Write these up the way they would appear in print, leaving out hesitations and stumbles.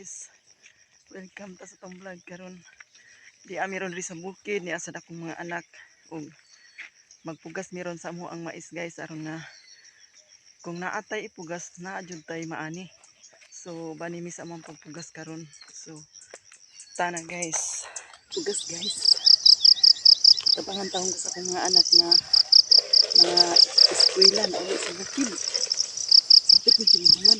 Guys. Welcome ta sa tong vlog karon. Di ami ron diri sa bukid ni asa akong mga anak ug magpugas miron sa amo ang mais, guys, aron nga kung naatay ipugas, naa jud tay maani. So bani mi sa among pagpugas karon. So tana, guys. Pugas, guys. Tabangan taon ko sa akong mga anak nga mga eskwela na uli sa bukid. Sapit ni sila human.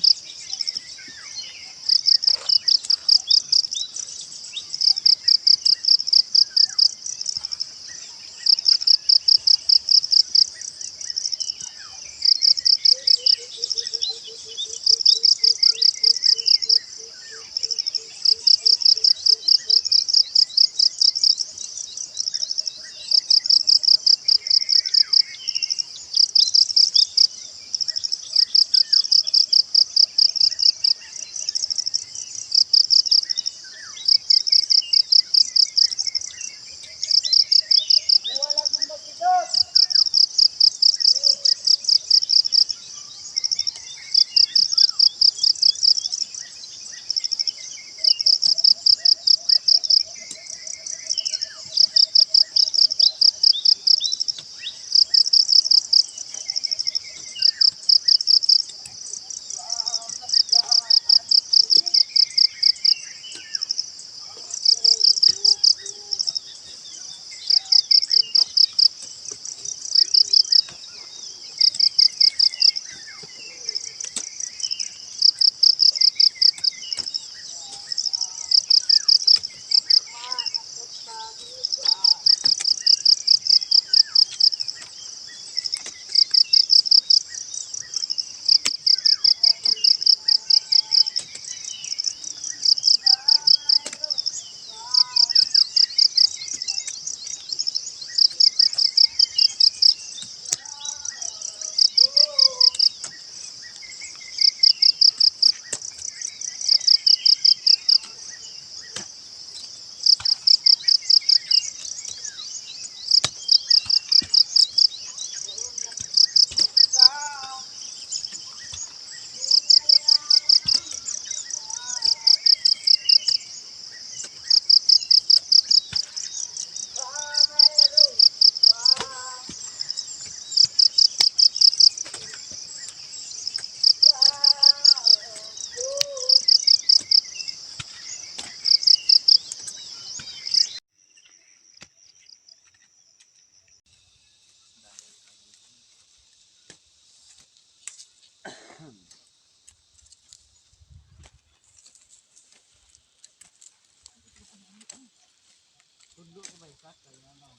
Tundo ko ba isa kaya no?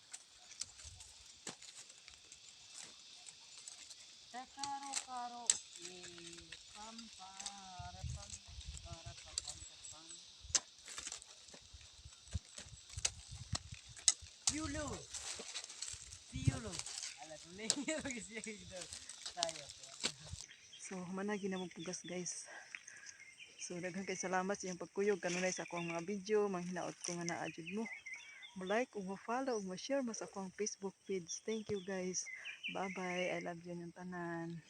Karo karo e pam para pam para pam pam pam. Yulo. Si Yulo. Ala tuloy kasi tayo. So human na ginamong pugas, guys. So daghan kay salamat sa iyong pagkuyog kanunay sa akong mga video. Manghinaot ko nga naa jud mo. Mo like ug mo follow ug mo share mo sa akong Facebook page. Thank you, guys. Bye bye. I love you inyong tanan.